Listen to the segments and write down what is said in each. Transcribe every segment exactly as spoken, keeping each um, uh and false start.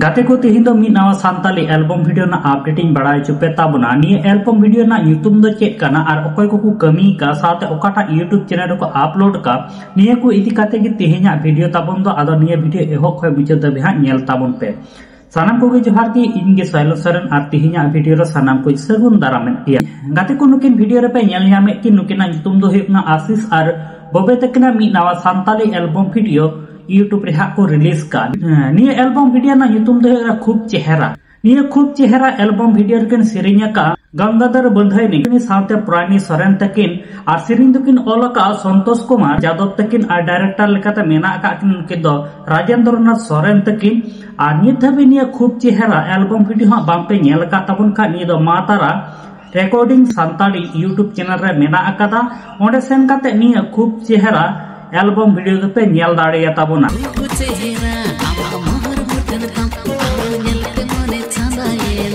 ᱜᱟᱛᱮ ᱠᱚ, ᱛᱮᱦᱮᱧ ᱫᱚ ᱢᱤᱫ ᱱᱟᱣᱟ ᱥᱟᱱᱛᱟᱞᱤ ᱮᱞᱵᱚᱢ ᱵᱷᱤᱰᱤᱭᱳ ᱨᱮᱱᱟᱜ ᱟᱯᱰᱮᱴ ᱤᱧ ᱵᱟᱲᱟᱭ ᱦᱚᱪᱚ ᱯᱮ ᱛᱟᱵᱚᱱᱟ᱾ ᱱᱤᱭᱟᱹ ᱮᱞᱵᱚᱢ ᱵᱷᱤᱰᱤᱭᱳ ᱨᱮᱱᱟᱜ ᱧᱩᱛᱩᱢ ᱫᱚ ᱪᱮᱫ ᱠᱟᱱᱟ ᱟᱨ ᱚᱠᱚᱭ ᱠᱚᱠᱚ ᱠᱟᱹᱢᱤ ᱟᱠᱟᱫ, ᱥᱟᱶᱛᱮ ᱚᱠᱟᱴᱟᱜ YouTube ᱪᱮᱱᱮᱞ ᱨᱮᱠᱚ ᱟᱯᱞᱳᱰ ᱟᱠᱟᱫ, ᱱᱤᱭᱟᱹ ᱠᱚ ᱤᱫᱤ ᱠᱟᱛᱮ ᱜᱮ ᱛᱮᱦᱮᱧᱟᱜ ᱵᱷᱤᱰᱤᱭᱳ ᱛᱟᱵᱚᱱ ᱫᱚ᱾ ᱟᱫᱚ ᱱᱤᱭᱟᱹ ᱵᱷᱤᱰᱤᱭᱳ ᱮᱦᱚᱵ ᱠᱷᱚᱱ ᱢᱩᱪᱟᱹᱫ ᱫᱷᱟᱹᱵᱤᱡ ᱦᱟᱸᱜ ᱧᱮᱞ ᱛᱟᱵᱚᱱ ᱯᱮ᱾ ᱥᱟᱱᱟᱢ ᱠᱚᱜᱮ ᱡᱚᱦᱟᱨ ᱜᱮ, ᱤᱧ ᱜᱮ ᱥᱟᱭᱞᱚ ᱥᱚᱨᱮᱱ ᱟᱨ ᱛᱮᱦᱮᱧᱟᱜ ᱵᱷᱤᱰᱤᱭᱳ ᱨᱮ ᱥᱟᱱᱟᱢ ᱠᱚᱧ ᱥᱟᱹᱜᱩᱱ ᱫᱟᱨᱟᱢᱮᱫ ᱯᱮᱭᱟ᱾ ᱜᱟᱛᱮ ᱠᱚ, ᱱᱩᱠᱤᱱ ᱵᱷᱤᱰᱤᱭᱳ ᱨᱮᱯᱮ ᱧᱮᱞ ᱧᱟᱢᱮᱫ ᱠᱤᱱ, ᱱᱩᱠᱤᱱᱟᱜ ᱧᱩᱛᱩᱢ ᱫᱚ ᱦᱩᱭᱩᱜ ᱠᱟᱱᱟ ᱟᱥᱤᱥ ᱟᱨ ᱵᱚᱵᱮ ᱛᱟᱹᱠᱤᱱᱟᱜ ᱢᱤᱫ ᱱᱟᱣᱟ ᱥᱟᱱᱛᱟᱞᱤ ᱮᱞᱵᱚᱢ ᱵᱷᱤᱰᱤᱭᱳ YouTube ᱨᱮ ᱦᱟᱸᱜ ᱠᱚ ᱨᱤᱞᱤᱡᱽ ᱠᱟᱜ᱾ ᱱᱤᱭᱟᱹ ᱮᱞᱵᱚᱢ ᱵᱷᱤᱰᱤᱭᱳ ᱨᱮᱱᱟᱜ ᱧᱩᱛᱩᱢ ᱫᱚ ᱦᱩᱭᱩᱜ ᱠᱟᱱᱟ ᱠᱷᱩᱵ ᱪᱮᱦᱨᱟ᱾ ᱱᱤᱭᱟᱹ ᱠᱷᱩᱵ ᱪᱮᱦᱨᱟ ᱮᱞᱵᱚᱢ ᱵᱷᱤᱰᱤᱭᱳ ᱨᱮᱠᱤᱱ ᱥᱮᱨᱮᱧ ᱟᱠᱟᱫᱼᱟ ᱜᱟᱝᱜᱟᱫᱷᱚᱨ ᱵᱟᱹᱫᱷᱟᱹᱭᱱᱤ ᱥᱟᱶᱛᱮ ᱯᱚᱨᱟᱭᱱᱤ ᱥᱚᱨᱮᱱ ᱛᱟᱹᱠᱤᱱ, ᱟᱨ ᱥᱮᱨᱮᱧ ᱫᱚᱠᱤᱱ ᱚᱞ ᱟᱠᱟᱫᱼᱟ ᱥᱚᱱᱛᱳᱥ ᱠᱩᱢᱟᱨ ᱡᱟᱫᱚᱵ ᱛᱟᱹᱠᱤᱱ, ᱟᱨ ᱰᱟᱭᱨᱮᱠᱴᱚᱨ ᱞᱮᱠᱟᱛᱮ ᱢᱮᱱᱟᱜ ᱟᱠᱟᱫ ᱠᱤᱱ ᱩᱱᱠᱤᱱ ᱫᱚ ᱨᱟᱡᱮᱱᱫᱨᱚᱱᱟᱛᱷ ᱥᱚᱨᱮᱱ ᱛᱟᱹᱠᱤᱱ᱾ ᱟᱨ ᱱᱤᱛ ᱫᱷᱟᱹᱵᱤᱡ ᱱᱤᱭᱟᱹ ᱠᱷᱩᱵ ᱪᱮᱦᱨᱟ ᱮᱞᱵᱚᱢ ᱵᱷᱤᱰᱤᱭᱳ ᱦᱟᱸᱜ ᱵᱟᱝᱯᱮ ᱧᱮᱞ ᱟᱠᱟᱫ ᱛᱟᱵᱚᱱ ᱠᱷᱟᱱ, ᱱᱤᱭᱟᱹ ᱫᱚ ᱢᱟ ᱛᱟᱨᱟ ᱨᱮᱠᱚᱨᱰᱤᱝ ᱥᱟᱱᱛᱟᱲᱤ YouTube ᱪᱮᱱᱮᱞ ᱨᱮ ᱢᱮᱱᱟᱜ ᱟᱠᱟᱫᱟ᱾ ᱚᱸᱰᱮ ᱥᱮᱱ ᱠᱟᱛᱮ ᱱᱤᱭᱟᱹ ᱠᱷᱩᱵ ᱪᱮᱦᱨᱟ ᱮᱞᱵᱚᱢ ᱵᱷᱤᱰᱤᱭᱳ ᱫᱚᱯᱮ ᱧᱮᱞ ᱫᱟᱲᱮᱭᱟ ᱛᱟᱵᱚᱱᱟ᱾ ᱨᱩᱯ ᱪᱮᱦᱨᱟ ᱟᱢᱟᱜ ᱢᱚᱦᱚᱨ ᱢᱩᱴᱷᱟᱹᱱ ᱛᱟᱢ, ᱟᱢ ᱧᱮᱞᱛᱮ ᱢᱚᱱᱮ ᱪᱷᱟᱸᱫᱟᱭᱮᱱ,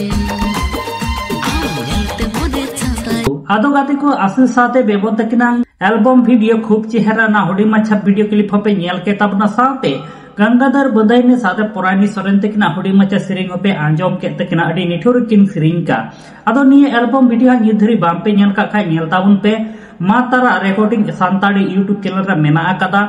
ᱟᱢ ᱧᱮᱞᱛᱮ ᱢᱚᱱᱮ ᱪᱷᱟᱸᱫᱟᱭᱮᱱ᱾ ᱟᱫᱚ ᱜᱟᱛᱮ ᱠᱚ, ᱟᱥᱤᱥ ᱥᱟᱶᱛᱮ ᱵᱮᱵᱚ ᱛᱟᱹᱠᱤᱱᱟᱜ ᱮᱞᱵᱚᱢ ᱵᱷᱤᱰᱤᱭᱳ ᱠᱷᱩᱵ ᱪᱮᱦᱨᱟ ᱨᱮᱱᱟᱜ ᱦᱩᱰᱤᱧ ᱢᱟᱪᱷᱟ ᱵᱷᱤᱰᱤᱭᱳ ᱠᱞᱤᱯ ᱦᱚᱸᱯᱮ ᱧᱮᱞ ᱠᱮᱫ ᱛᱟᱵᱚᱱᱟ, ᱥᱟᱶᱛᱮ ᱜᱟᱝᱜᱟᱫᱷᱚᱨ ᱵᱟᱹᱫᱟᱹᱭᱱᱤ ᱥᱟᱶᱛᱮ ᱯᱚᱨᱟᱭᱱᱤ ᱥᱚᱨᱮᱱ ᱛᱟᱹᱠᱤᱱᱟᱜ ᱦᱩᱰᱤᱧ ᱢᱟᱪᱷᱟ ᱥᱮᱨᱮᱧ ᱦᱚᱸᱯᱮ ᱟᱸᱡᱚᱢ ᱠᱮᱫ ᱛᱟᱹᱠᱤᱱᱟ, ᱟᱹᱰᱤ ᱱᱤᱴᱷᱩᱨ ᱠᱤᱱ ᱥᱮᱨᱮᱧ ᱠᱟᱜ᱾ ᱟᱫᱚ ᱱᱤᱭᱟᱹ ᱮᱞᱵᱚᱢ ᱵᱷᱤᱰᱤᱭᱳ ᱦᱟᱸᱜ ᱱᱤᱛ ᱫᱷᱟᱹᱨᱤᱡ ᱵᱟᱝ ᱯᱮ ᱧᱮᱞ ᱠᱟᱜ ᱠᱷᱟᱡ, ᱧᱮᱞ ᱛᱟᱵᱚᱱ ᱯᱮ᱾ ᱢᱟ ᱛᱟᱨᱟ ᱨᱮᱠᱚᱨᱰᱤᱝ ᱥᱟᱱᱛᱟᱲᱤ YouTube ᱪᱮᱱᱮᱞ ᱨᱮ ᱢᱮᱱᱟᱜ ᱟᱠᱟᱫᱟ᱾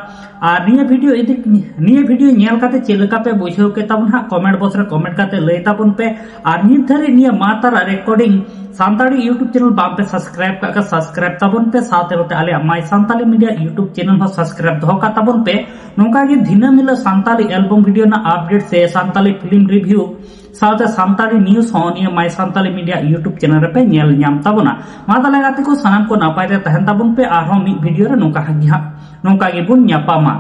ᱟᱨ ᱱᱤᱭᱟᱹ ᱵᱷᱤᱰᱤᱭᱳ ᱤᱫᱤ, ᱱᱤᱭᱟᱹ ᱵᱷᱤᱰᱤᱭᱳ ᱧᱮᱞ ᱠᱟᱛᱮ ᱪᱮᱫ ᱞᱮᱠᱟ ᱯᱮ ᱵᱩᱡᱷᱟᱹᱣ ᱠᱮᱫ ᱛᱟᱵᱚᱱ ᱦᱟᱸᱜ, ᱠᱚᱢᱮᱱᱴ ᱵᱚᱠᱥ ᱨᱮ ᱠᱚᱢᱮᱱᱴ ᱠᱟᱛᱮ ᱞᱟᱹᱭ ᱛᱟᱵᱚᱱ ᱯᱮ᱾ ᱟᱨ ᱱᱤᱛ ᱫᱷᱟᱹᱨᱤᱡ ᱱᱤᱭᱟᱹ ᱢᱟ ᱛᱟᱨᱟ ᱨᱮᱠᱚᱨᱰᱤᱝ ᱥᱟᱱᱛᱟᱲᱤ YouTube ᱪᱮᱱᱮᱞ ᱵᱟᱝ ᱯᱮ ᱥᱟᱵᱥᱠᱨᱟᱭᱤᱵ ᱠᱟᱜ ᱠᱷᱟᱡ, ᱥᱟᱵᱥᱠᱨᱟᱭᱤᱵ ᱛᱟᱵᱚᱱ ᱯᱮ, ᱥᱟᱶᱛᱮ ᱱᱚᱛᱮ ᱟᱞᱮᱭᱟᱜ ᱢᱟᱭ ᱥᱟᱱᱛᱟᱞᱤ ᱢᱤᱰᱤᱭᱟ YouTube ᱪᱮᱱᱮᱞ ᱦᱚᱸ ᱥᱟᱵᱥᱠᱨᱟᱭᱤᱵ ᱫᱚᱦᱚ ᱠᱟᱜ ᱛᱟᱵᱚᱱ ᱯᱮ᱾ ᱱᱚᱝᱠᱟ ᱜᱮ ᱫᱤᱱᱟᱹᱢ ᱦᱤᱞᱳᱜ ᱥᱟᱱᱛᱟᱞᱤ ᱮᱞᱵᱚᱢ ᱵᱷᱤᱰᱤᱭᱳ ᱨᱮᱱᱟᱜ ᱟᱯᱰᱮᱴ ᱥᱮ ᱥᱟᱱᱛᱟᱞᱤ ᱯᱷᱤᱞᱢ ᱨᱤᱵᱷᱤᱭᱩ ᱥᱟᱶᱛᱮ ᱥᱟᱱᱛᱟᱲᱤ ᱱᱤᱭᱩᱡᱽ ᱦᱚᱸ ᱱᱤᱭᱟᱹ ᱢᱟᱭ ᱥᱟᱱᱛᱟᱞᱤ ᱢᱤᱰᱤᱭᱟ YouTube ᱪᱮᱱᱮᱞ ᱨᱮᱯᱮ ᱧᱮᱞ ᱧᱟᱢ ᱛᱟᱵᱚᱱᱟ᱾ ᱢᱟ ᱛᱟᱦᱞᱮ ᱜᱟᱛᱮ ᱠᱚ, ᱥᱟᱱᱟᱢ ᱠᱚ ᱱᱟᱯᱟᱭ ᱛᱮ ᱛᱟᱦᱮᱱ ᱛᱟᱵᱚᱱ ᱯᱮ, ᱟᱨᱦᱚᱸ ᱢᱤᱫ ᱵᱷᱤᱰᱤᱭᱳ ᱨᱮ ᱱᱚᱝᱠᱟ ᱜᱮ ᱦᱟᱸᱜ, ᱱᱚᱝᱠᱟ ᱜᱮᱵᱚᱱ ᱧᱟᱯᱟᱢᱟ᱾